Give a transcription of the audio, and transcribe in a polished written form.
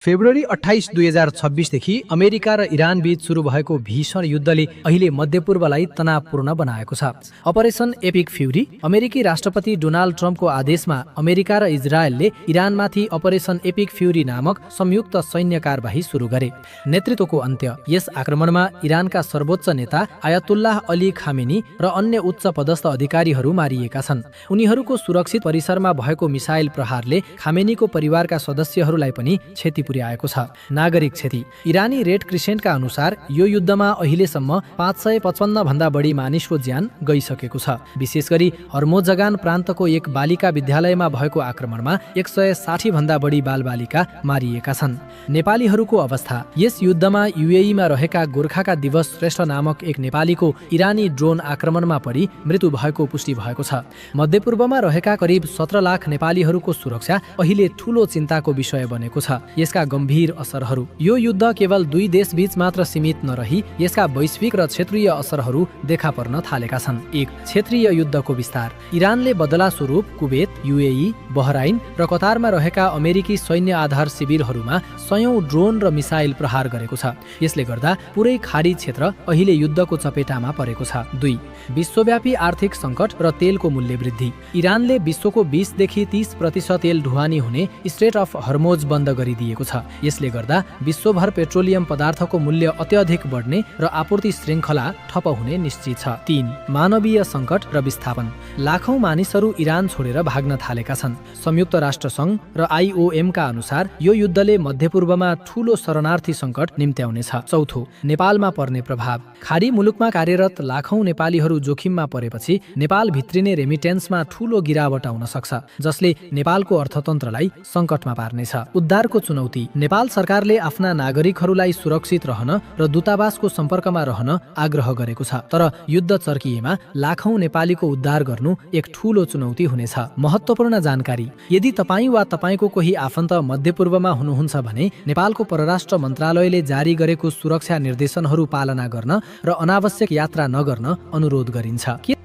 February 28, 2026 देखि America र Iran बीच सुरु भएको भीषण युद्धले अहिले मध्यपूर्वलाई तनावपूर्ण बनाएको छ। अपरेसन एपिक फ्युरी अमेरिकी राष्ट्रपति डोनाल्ड ट्रम्पको आदेशमा अमेरिका र इजरायलले इरानमाथि अपरेसन एपिक फ्युरी नामक संयुक्त सैन्य कारबाही सुरु गरे। नेतृत्वको अन्त्य यस आक्रमणमा इरानका सर्वोच्च नेता आयतुल्लाह अली खामेनी र अन्य उच्च पदस्थ अधिकारीहरू मारिएका छन्। उनीहरूको सुरक्षित परिसरमा भएको मिसाइल प्रहारले खामेनीको परिवारका सदस्यहरूलाई पनि क्षति पुर्याएको छ। नागरिक क्षति इरानी रेड क्रिसेन्टका अनुसार यो युद्धमा अहिलेसम्म 555 भन्दा बढी मानिसको ज्यान गइसकेको छ। विशेष गरी हर्मोजगान प्रान्तको एक बालिका विद्यालयमा भएको आक्रमणमा 160 भन्दा बढी बालबालिका मारिएका छन्। नेपालीहरूको अवस्था यस युद्धमा युएईमा रहेका गोर्खाका दिवस श्रेष्ठ नामक एक नेपालीको इरानी ड्रोन आक्रमणमा परि मृत्यु भएको पुष्टि भएको छ। मध्यपूर्वमा रहेका करिब 17 लाख नेपालीहरूको सुरक्षा अहिले ठूलो चिन्ताको विषय बनेको छ। यसका गम्भीर असरहरू यो युद्ध केवल दुई देशबीच मात्र सीमित नरही यसका वैश्विक र क्षेत्रीय असरहरू देखा पर्न थालेका छन्। एक क्षेत्रीय युद्धको विस्तार इरानले बदला स्वरूप कुवेत, युएई, बहराइन र कतारमा रहेका अमेरिकी सैन्य आधार शिविरहरूमा सयौं ड्रोन र मिसाइल प्रहार गरेको छ। यसले गर्दा पुरै खाडी क्षेत्र अहिले युद्धको चपेटामा परेको छ। 2 विश्वव्यापी आर्थिक सङ्कट र तेलको मूल्य वृद्धि इरानले विश्वको 20 देखि 30% तेल ढुवानी हुने स्ट्रेट अफ हर्मोज बन्द गरिदिएको छ। यसले गर्दा विश्वभर पेट्रोलियम पदार्थको मूल्य अत्यधिक बढ्ने र आपूर्ति श्रृङ्खला ठप हुने निश्चित छ। 3 मानवीय सङ्कट र विस्थापन लाखौं मानिसहरू इरान छोडेर भाग्न थालेका छन्। संयुक्त राष्ट्र सङ्घ र IOM का अनुसार यो युद्धले मध्यपूर्वमा ठूलो शरणार्थी सङ्कट निम्त्याउनेछ। 4 नेपालमा पर्ने प्रभाव खाडी मुलुकमा कार्यरत लाखौं नेपालीहरू जोखिममा परेपछि नेपाल भित्रिने रेमिटेन्समा ठूलो गिरावट आउन सक्छ, जसले नेपालको अर्थतन्त्रलाई सङ्कटमा पार्नेछ। उद्धारको चुनौती नेपाल सरकारले आफ्ना नागरिकहरूलाई सुरक्षित रहन र दूतावासको सम्पर्कमा रहन आग्रह गरेको छ। तर युद्ध चर्किएमा लाखौं नेपालीको उद्धार गर्नु एक ठूलो चुनौती हुनेछ। महत्त्वपूर्ण जानकारी यदि तपाईँ वा तपाईँको कोही आफन्त मध्यपूर्वमा हुनुहुन्छ भने नेपालको परराष्ट्र मन्त्रालयले जारी गरेको सुरक्षा निर्देशनहरू पालना गर्न र अनावश्यक यात्रा नगर्न अनुरोध गरिन्छ।